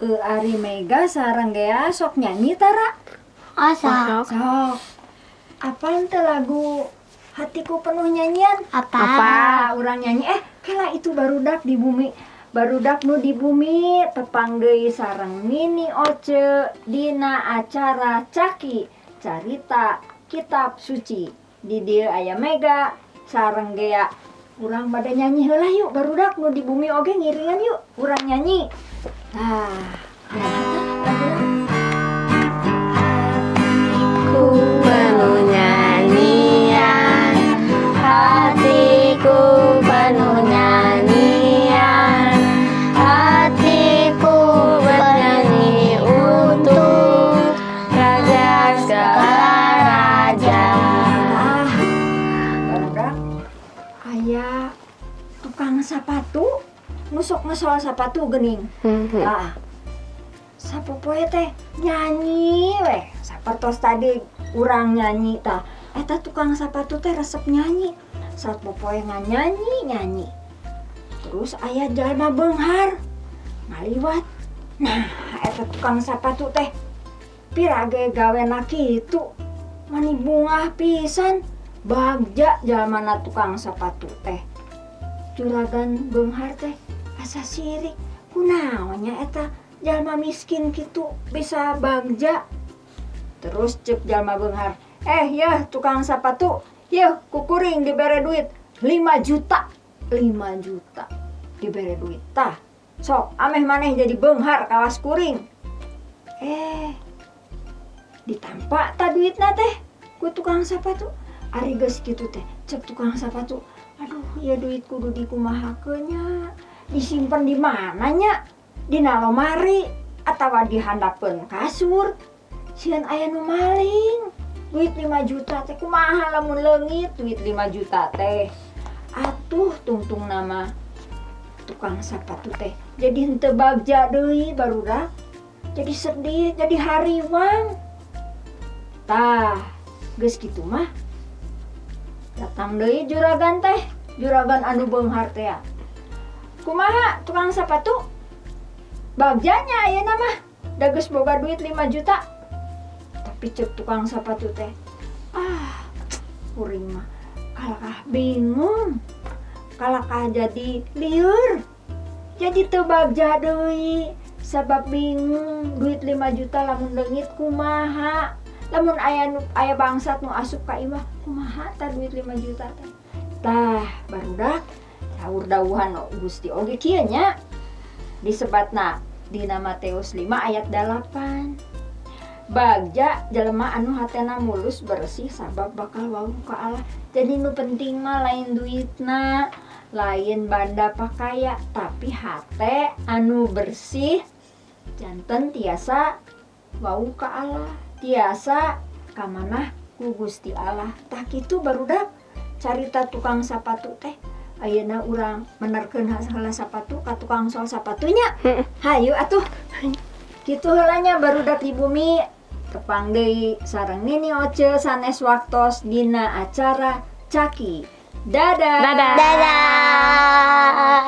Ari Mega sareng Gea sok nyanyi tara? Asa. Sok. Apal teu lagu "Hatiku Penuh Nyanyian"? Apa? Apa? Urang nyanyi. Kela itu, barudak di bumi. Barudak nu di bumi, tepang deui sareng Nini Oce dina acara Caki Carita Kitab Suci. Di dieu aya Mega sareng Gea. Urang pada nyanyi heula yuk, barudak nu di bumi oge ngiringan yuk. Urang nyanyi. Nah, kumaha tah laguna? Ku penuh nyanyian, hatiku penuh nyanyian, hatiku bernyanyi untuk Raja segala raja. Ah, barudak, aya tukang sapatu, nu sok ngesol sapatu geuning. Ah, sapopoe teh nyanyi weh, sapertos tadi urang nyanyi tah. Eta tukang sapatu teh resep nyanyi. Sapopoe nyanyi nyanyi. Terus aya jalma beunghar ngaliwat. Nah, eta tukang sapatu teh pira ge gawena kitu. Mani bungah pisan. Bagja jalmana tukang sapatu teh. Juragan beunghar teh asa sirik. Kunaon nya eta jalma miskin kitu bisa bagja? Terus cek jalma beunghar, "Eh ya, tukang sapatu, yeuh ku kuring dibere duit 5 juta." 5 juta dibere duit. Tah, sok ameh maneh jadi beunghar kawas kuring. Ditampa tah duitna teh ku tukang sapatu. Ari geus kitu teh cek tukang sapatu, "Aduh, ya duit kudu dikumahakeun nya? Disimpen di mana nya? Dina lomari atawa di handapeun kasur? Sieun aya nu maling. Duit 5 juta teh kumaha lamun leungit duit 5 juta teh?" Atuh tungtungna mah tukang sapatu teh jadi henteu bagja deui, barudak, jadi sedih, jadi hariwang. Tah, geus kitu mah datang deui juragan teh, juragan anu beunghar teh. "Kumaha, tukang sapatu, bagja nya ayeuna mah? Da geus boga duit 5 juta." Tapi cek tukang sapatu teh, "Ah, kuring mah kalakah bingung, kalakah jadi lieur, jadi teu bagja deui sabab bingung duit 5 juta lamun leungit kumaha, lamun aya nu aya bangsat nu asup ka imah kumaha tah duit 5 juta teh?" Tah, barudak, saur dawuhan Gusti oge kieu nya, disebatna dina Matius 5 ayat 8, "Bagja jelema anu hatena mulus bersih, sabab bakal wawuh ka Allah." Jadi nu penting mah lain duitna, lain banda pakaya, tapi hate anu bersih janten tiasa wawuh ka Allah, tiasa kamanah ku Gusti Allah. Tah, kitu, barudak, carita tukang sapatu teh. Ayeuna urang menerkeun heula sapatu ka tukang sol sapatunya. Hayu atuh. Kitu heula nya, barudak di bumi, tepang deui sareng Nini Oce sanes waktos dina acara Caki. Dadah. Dadah. Dadah.